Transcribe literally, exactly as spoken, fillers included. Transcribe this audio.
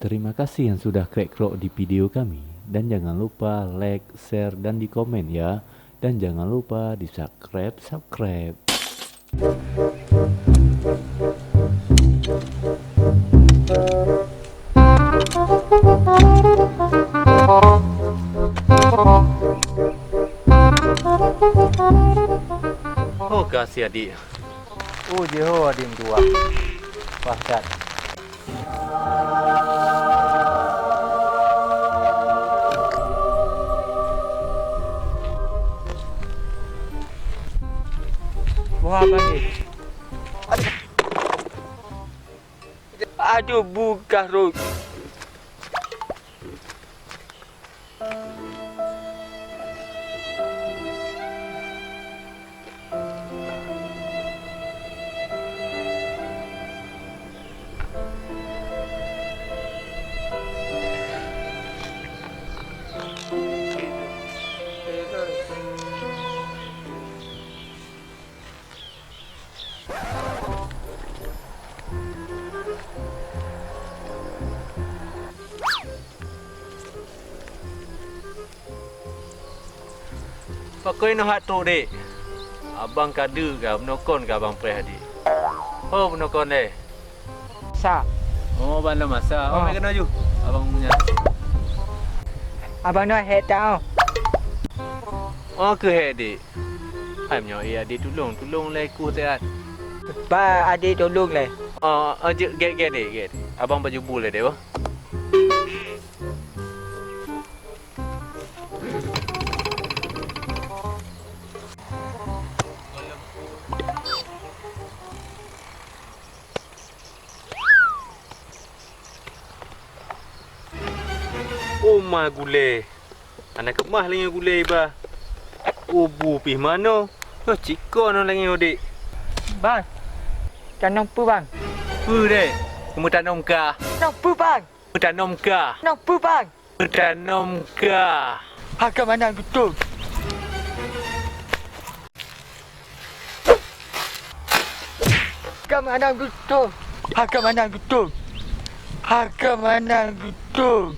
Terima kasih yang sudah krek-krok di video kami. Dan jangan lupa like, share, dan di komen ya. Dan jangan lupa di subscribe, subscribe. Oh, kasih adik. Oh, jeuet ho adik meutuah. Wah, dat. Wah, bang, eh. Aduh, bukah rot. Pakon noh hak trok, Dek? Abang ka deuk ka, bunoe kon ka abang preh, Dek. Ho bunoe kon lé? Sa. Oh, ban lom masa. Oh, oh, mai keunoe ju. Abang punya. Abang nyoe hék that, oh. Oh, keuh hék, Dek. Hai, meunyoe, eh, adik tulông, tulông lé kuh that. Ba adik tulông lé. Oh, oh, jeuet, gét, gét, Dek, gét. Abang baju bu lé, Dek, oh. Oh ma gulée, hana keumah lagée gulée iba. Oh bu pih manoe, oh cikon lagée udeb. Bang, tanom peue bang? Peue deh? Meutanom kah? Nom peue bang? Meutanom kah? Nom peue bang? Meutanom kah? Hareuga meunan geutôb. Hareuga meunan geutôb. Hareuga meunan geutôb. Hareuga meunan geutôb.